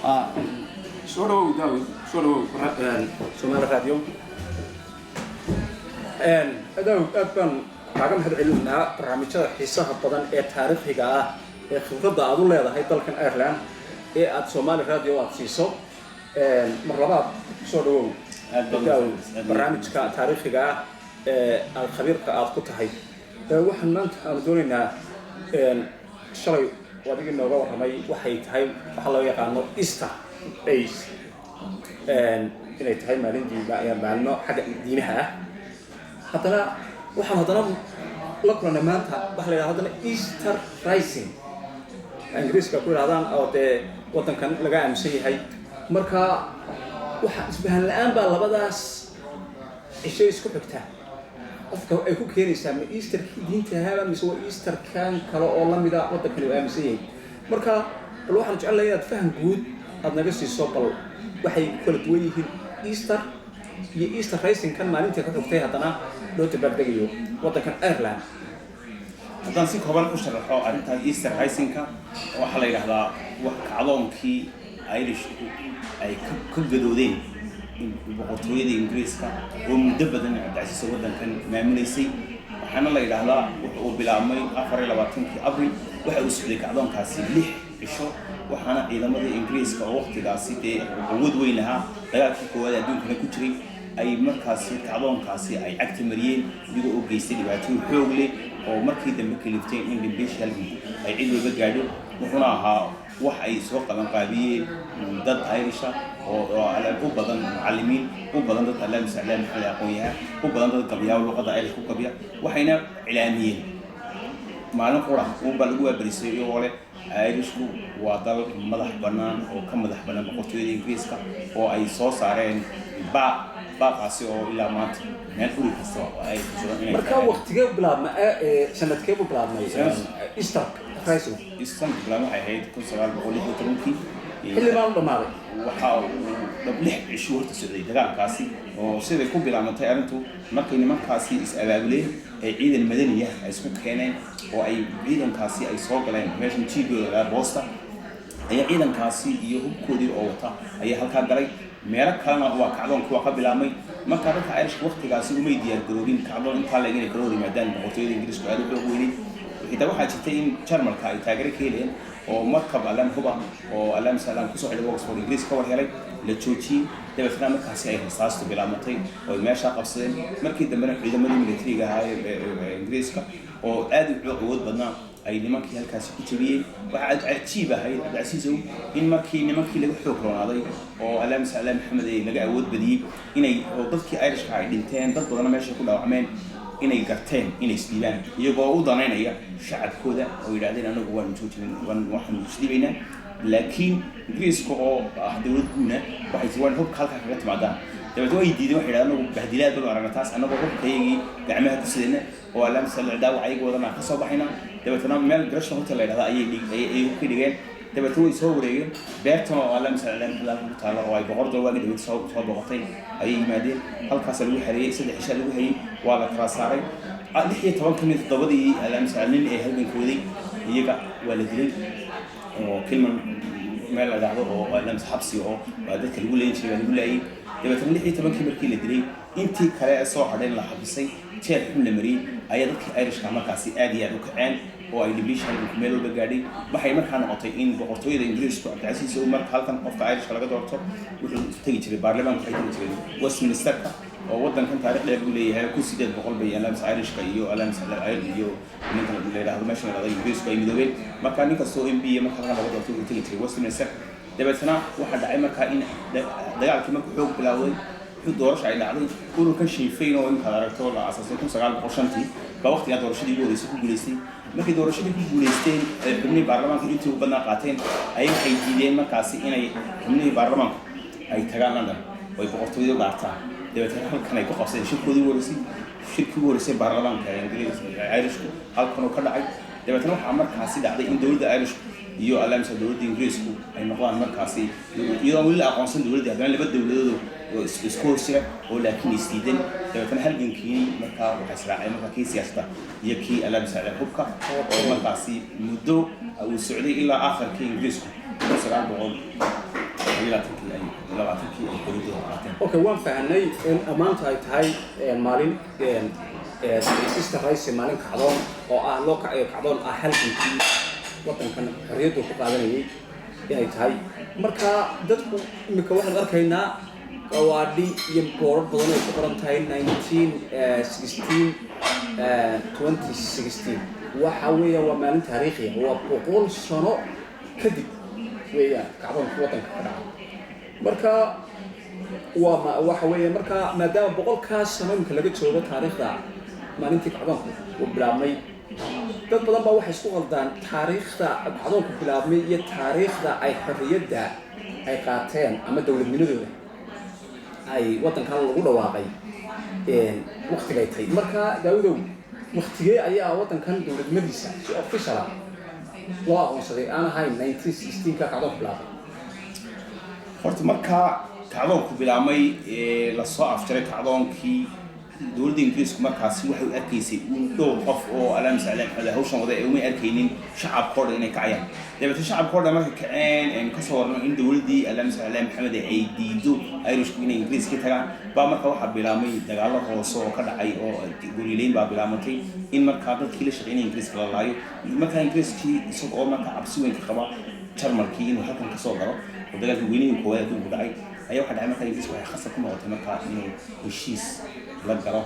Soo dhawow Daawud, soo dhawow Somaali Radio. Daawud, aad baan kaaga mahad celinaynaa barnaamijyada xiisaha badan ee taariikhiga ah ee khibradda aad u leedahay dalkan Ireland ee aad Somali Radio aad siiso. Mar labaad soo dhawow. Aad baan Daawud, aad barnaamijka taariikhiga ah ee aad khabiirka aad ku tahay. Waxaan maanta aanu doonaynaa, shalay adigii nooga warramay waxay tahay waxaa loo yaqaano Easter Days, inay tahay maalin diima, maalmo xagga diimaha ah. Haddana waxaan haddana la kulannay maanta waxa la yidhahda haddana Easter Rising, Ingiriiska ku yidhahdaan, oo dee waddankan laga aaminsan yahay. Marka waxa isfahan la'aan baa labadaas cisho isku xigta qofka ay ku keenaysaa: ma Easterkii diinta ahaaba mise waa Easterkan kale oo lamida waddankani uu aaminsan yahay? Marka bal waxaan jecelahay inaad faham guud aad naga siiso bal waxay ku kala duwan yihiin Easter iyo Easter Rising kan maalintii ka xigtay haddana loo dabaaldegayo waddankan Ireland. Haddaan si kooban u sharaxo arrintan Easter Risingka, waxaa la yidhahdaa wax kacdoonkii Irish ay ka gadoodeen boqortooyada Ingiriiska oo muddo badan, Cabdicasiis, waddankan maamulaysay. Waxaana la yidhaahdaa wuxa uu bilaabmay 24-kii Abril. Waxa uu socday kacdoonkaasi 6 cisho, waxaana ciidamadii Ingiriiska oo waqtigaasi dee awood weyn lahaa, dagaalkii koowaad adduunkana ku jiray, ay markaasi kacdoonkaasi ay cagta mariyeen, iyagoo oo geystay dhibaatooyin xoog leh oo markii dambe kaliftay in dhimbiisha halganku ay cid walba gaadho. Wuxuuna ahaa wax ay soo qabanqaabiyeen dad Irisha oo u badan mucallimiin, u badan dad Allaahumma salli ala Maxamed aqoon-yahan, u badan dad gabyaa, luqadda Irish ku gabya. Waxayna cilaamiyeen maalin qura uunbaa lagu waabarisay, iyagoo leh Irishku waa dal madax bannaan oo ka madax bannaan boqortooyada Ingiriiska, oo ay soo saareen baaq, baaqaasi oo ilaa maanta meel uri kasta oo ay ku sugan inay Marka waqtigee bilaabma, sanadkee buu bilaabmay Easter Rising? Sanadka bilaabmay waxay ahayd 1916-kii. Xilli baan u dhamaaday. Waxa uu dhab 6 cisho horta socday dagaalkaasi, oo siday ku bilaabantay arrintu markay nimankaasi is abaabuleen ee ciidan madaniya ay isku keeneen oo ay ciidankaasi ay soo galeen meeshan jiigooda boosta ayaa ciidankaasi iyo hubkoodii oo wata ayaa halkaa galay. Meelo kalena waa kacdoonku waa ka bilaabmay. Marka dadka Irishka waqtigaasi umay diyaar garoobin kacdoon intaa leeg inay kala hor yimaadaan boqortooyada Ingiriisku aad u xoog weyneyd. Xitaa waxaa jirtay in Jarmalka ay taageero ka helayeen, oo markab alam huba oo alam salam kusoo xidhay Oxford Ingiriis ka war helay, la joojiyey. Dabeetna markaasi ay rasaastu bilaabmatay oo ay meeshaa qabsadeen. Markii dambena ciidamadii militariga ahaa ee Ingiriiska oo aad u xoog awood badnaa ay nimankii halkaasi ku jabiyeen. Waxaa cajiib ahayd, Cabdicasiisow, in markii nimankii laga xoog roonaaday oo Allaahumma salli ala Maxamed ee laga awood badiyey inay oo dadkii Irishka ay dhinteen, dad badanna meesha ku dhaawacmeen, inay garteen inay isdhiibaan, iyagoo u danaynaya shacabkooda, oo yidhahdeen anagu waanu joojin, waxaanu isdhiibaynaa. Laakiin Ingiriiska oo ah dowlad guuna waxay tiri waan hubka halkaa kaga timaadaan. Dabeetna way diideen. Waxay yidhahdeen anagu bahdilaad banu aragna taas, anagoo hubkayagii gacmaha ku sidayna oo Allaahumma salli dhaawac ayaga wadana ka soo baxayna. Dabeetna meel Gresham Hotel la yidhahda ayay hubka dhigeen. Dabeetna way soo wareegeen beertan oo Allaahumma salli ala Maxamed halka ku taalla, oo ay boqorda waagi dhaweyd soo boqotay ayay yimaadeen. Halkaasa lagu xareeyey, 3 cishaa lagu hayey, waa la kala saaray. 16 ka mid toddobadii Allaahumma salli nin ee halganka waday iyaga waa la dilay, oo Kilman meel la dhahdo oo Allaahumma xabsi oo waa dadka lagu leyn jiray baa lagu laayay. Dabeetna 16-kii markii la dilay, intii kale ee soo hadheen la xabisay, jeel xun la mariyey, ayaa dadkii Irishka markaasi aad iyo aad u kaceen oo ay dhibliisha halganku meel walba gaadhay. Waxay markaa noqotay in boqortooyada Ingiriisku, Cabdicasiis, uu marka halkan qofka Irishka laga doorto wuxuu tegi jiray baarlamaanka, waxay tegi jireen Westminsterka, oo waddankan taarikh dheer buu leeyahay. 1800 bay Allaahumma Irishka iyo Allaahumma iyo ninka la yidhaahdo meesha la yidhahdo Ingiriisku ay midoobeen. Marka nin kastoo MP marka halkan laga doorto wuxuu tegi jiray Westminster. Dabeetna waxaa dhacay markaa in dagaalkii markuu xoog bilaawday, wuxuu doorasha ay dhacday. Ururkan Sinn Féin oo imikaad aragto la aasaasay 1905-tii baa waqtigaa doorashadii ugu horreysay ku guuleystay. Markay doorashadii ku guuleysteen ee xubnihii baarlamaanka intii ugu badnaa qaateen, ayay waxay diideen markaasi inay xubnihii baarlamaanku ay tagaan London oo ay boqortooyada dhaartaan. Dabeetna halkan ay ku qabsadeen shirkoodii ugu horreysay, shirkii ugu horreysay baarlamaanka Ingiriis Irishku halkan uu ka dhacay. Dabeetna waxaa markaasi dhacday in dowladda Irishku iyo Allaahumma dowladda Ingiriisku ay noqdaan markaasi, iyadoon weli la aqoonsan dowladdii, haddana laba dowladood oo isku hoos jira oo laakiin isdiidan. Dabeetna halgankii markaa waxaa israacay markaa kii siyaasadda iyo kii Allaahumma hubka, oo markaasi muddo uu socday ilaa aakhirkii Ingiriisku 1900. 22-kii ay 20-kii ay xorriyaddooda qaateen. Okay, waan fahanay in maanta ay tahay maalin Easter Rising, maalin kacdoon oo ah loo kacayo, kacdoon ah halgankii waddankan xorriyaddu ku qaadanayay inay tahay. Marka dadku imika waxaan arkaynaa gawaadhi iyo boorar badan ay ku qoran tahay 1916, 2016. Waxa weeyaan waa maalin taariikhiya, waa 100 sano kadib weeyaan kacdoonka waddanka ka dhacay. Marka waa ma waxa weeye, marka maadaama 100-kaas sano imika laga joogo taariikhda maalintii kacdoonku uu bilaabmay, dad badan baa waxay isku qaldaan taariikhda kacdoonku bilaabmay iyo taariikhda ay xorriyadda ay qaateen ama dowladnimadooda ay waddankan lagu dhawaaqay waktigay tahay. Marka Daawidow, waktigee ayaa waddankan dowladnimadiisa si official ah loo aqoonsaday, aan ahayn 1916 ka kacdoonku bilaabay? Horta markaa kacdoonku bilaabmay ee lasoo afjaray kacdoonkii, dowladda Ingiriisku markaasi waxay u arkaysay un dhowr qof oo alaamisa cali Maxamed hawshan wada ee umay arkaynin shacabka oo dhan inay kacayaan. Dabeetna shacabka oo dhan markay kaceen, aynu kasoo warno in dowladdii alaamisa cali Maxamed ay diido Irishku inay Ingiriiska tagaan, baa marka waxaa bilaabmay dagaallo hoose oo ka dhacay oo gorileyn baa bilaabantay, in markaa dadkii la shaqeynaya Ingiriiska la laayo. Markaa Ingiriiskii isaga oo markaa cabsi weyn ka qaba Jarmalkii inuu halkan kasoo galo oo dagaalkii weynihii koowaad adduunku dhacay ayaa waxaa dhacay, markaa Ingiriiska waxay khasab ku noqotay markaa inuu heshiis la galo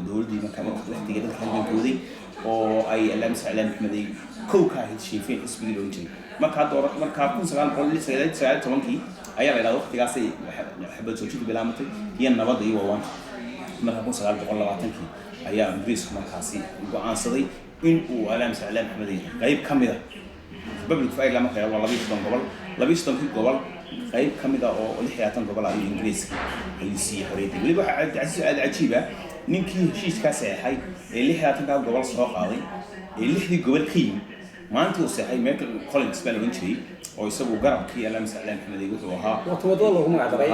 dowladdii markaa waqtiga dadka halgankooday oo ay alaamisa cali Maxamed ay kow ka ahayd Sinn Féin, xisbigii loohan jiray. Markaa door markaa 1919-kii ayaa la yidhahda waqtigaasay xabad joojintu bilaabantay iyo nabadda iyo waawaanta. Markaa 1920-kii ayaa Ingiriisku markaasi go-aansaday in uu alaamisa cali Maxamed ay qayb ka mid a Republic of Ireland, marka waa 32 gobol, 32-kii gobol qayb ka mid ah oo 26 gobol ayuu Ingiriiska ayuu siiyey xorriyadda. Weliba waxaa Cabdicasiis aad cajiib ah, ninkii heshiiskaa saxeexay ee 36-kaa gobol soo qaaday ee lixdii gobol ka yimid maalintii uu seexay, Michael Collins baa la odhan jiray, oo isagu garabkii alaamisa cali Maxamed wuxuu ahaa Waata wadada loogu magac daray.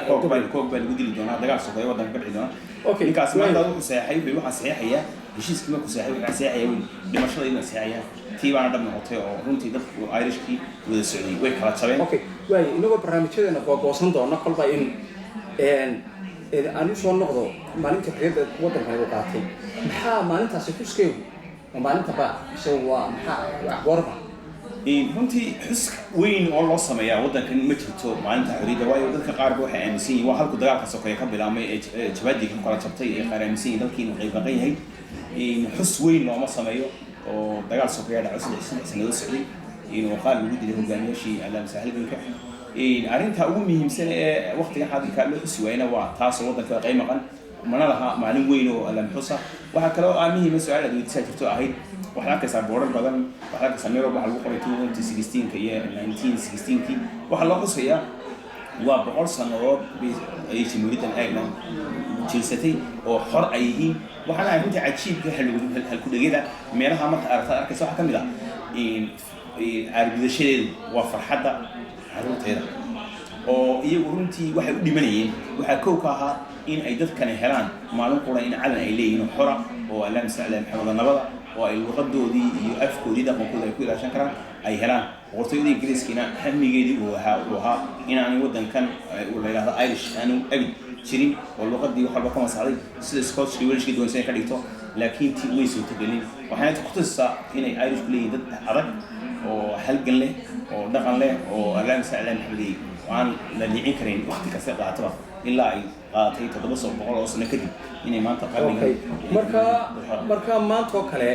Koog baa lagu dili doonaa, dagaal sokeeye waddanka ka dhici doonaa. Ninkaas maanta wuxuu seexay, wuxuu waxaan saxeexayaa heshiiskii markuu seexay, waxaan saxeexayaa wiil dhimashada inuu saxeexayaa. Tii baana dhab noqotay oo runtii dadku Irishkii wada socday way kala jabeen. Okay, waayo inagoo barnaamijyadeena googoosan doona kolba in aan usoo noqdo maalinta xorriyadda waddankani uu qaatay, maxaa maalintaasi xuskeegu ma maalinta ba mise waa maxaa, waa goorma? Runtii xus weyn oo loo sameeyaa waddankan ma jirto maalinta xorriyadda, waayo dadka qaarba waxay aaminsan yihiin waa halku dagaalka sokeeye ka bilaabmay ee jabaadii ka kala jabtay ee qaar aaminsan yihiin dalkii inuu qayb maqan yahay. Xus weyn looma sameeyo oo dagaal sokeeya dhaco 3 sannadood socday inuu qaar lagu dilay hogaamiyaashii alaamsa halganka. Arrinta ugu muhiimsan ee waqtigan xaadirka loo xusi waayena waa taasoo waddanka qayb maqan mana laha maalin weyn oo alaam xusa. Waxaa kaloo aa muhiima su-aal aad weydiisaa jirto ahayd, waxaad arkaysaa boorar badan, waxaad arkaysaa meel walba waxaa lagu qoray 2016-ka iyo 1916-kii. Waxaa loo xusayaa waa 100 sannadood bay ayay jamhuuriyaddan Ireland jirsatay oo xor ay yihiin. Waxaana arrinta cajiibka halkudhegyada meelaha marka aragtaad arkaysa waxaa ka mid ah aargudashadeedu waa farxadda carruurteeda, oo iyagu runtii waxay u dhimanayeen waxaa kow ka ahaa in ay dadkani helaan maalin qura in calan ay leeyihiin oo xora oo allaahuma salli ala Maxamed nabada oo ay luqadoodii iyo afkoodii dhaqankooda ay ku ilaashan karaan ay helaan. Boqortooyada Ingiriiskiina hamigeedii uu ahaa inaanay waddankan la yidhahdo Irish aanu abid jirin oo luqadii wax walba ka masaxday, sida Scottishka iyo Welshka doonaysa inay ka dhigto, laakiin tii way suurtagelin. Waxayna kutusisaa inay Irishku leeyihiin dad adag oo halgan leh oo dhaqan leh oo allaahuma salli ala Maxamed aan la liicin karayn waqti kasta qaataba, ilaa ay qaadatay 700 oo sano kadib inay maanta qarnigan. Okay, marka maanta oo kale,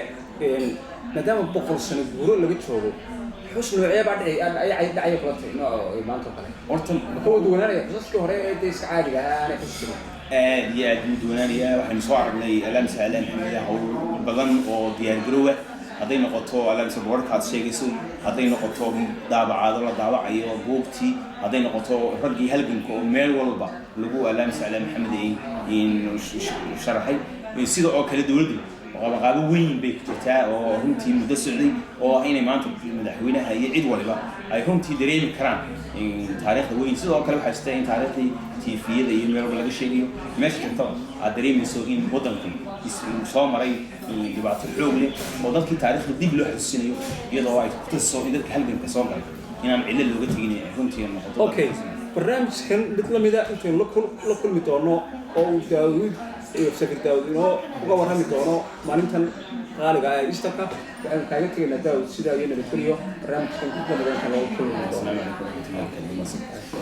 maadaama 100 sano guuro laga joogo, xus noocee baa dhici ay dhacaya kula tahay nooc maanta oo kale? Horta ma ka waduwanaanaya xusaskii hore ee dee iska caadiga ahaa aanay xus jirin? Aad iyo aad buu duwanaanayaa. Waxaynu soo aragnay allaahuma salli ala Maxamed hawl badan oo diyaargaroowa, hadday noqoto allaahuma boorarka aad sheegayso, hadday noqoto daabacaado la daabacayo buugtii, hadday noqoto raggii halganka oo meel walba lagu allaahuma salli ala Maxamed sharaxay. Sida oo kale dowladdu qabanqaabo weyn bay ku jirtaa oo runtii muddo socday oo ah inay maanta madaxweynaha iyo cid waliba ay runtii dareemi karaan taariikhda weyn. Sidoo kale waxaa jirta in taariikhdii TV-yada iyo meel walba laga sheegayo, meesha jirtaba aad dareemayso in waddanku uu soo maray dhibaato xoog leh oo dadkii taariikhda dib loo xasuusinayo, iyadoo ay kutusiso in dadka halganka soo galay. Inaan cidlo looga tegin, runtii noqoto. Okay, barnaamijkan mid la mida intaynu la kulmi doono oo uu Daawud iyo Safir Daawud inoo uga warrami doono maalintan qaaliga ah ee Easterka, waxaynu kaaga tegaynaa, Daawud, sidaa iyo nabadgelyo. Barnaamijkan mid la mida intaan looga kulmi doono. Asalaamu calaykum waraxmatullahi wabarakaatu.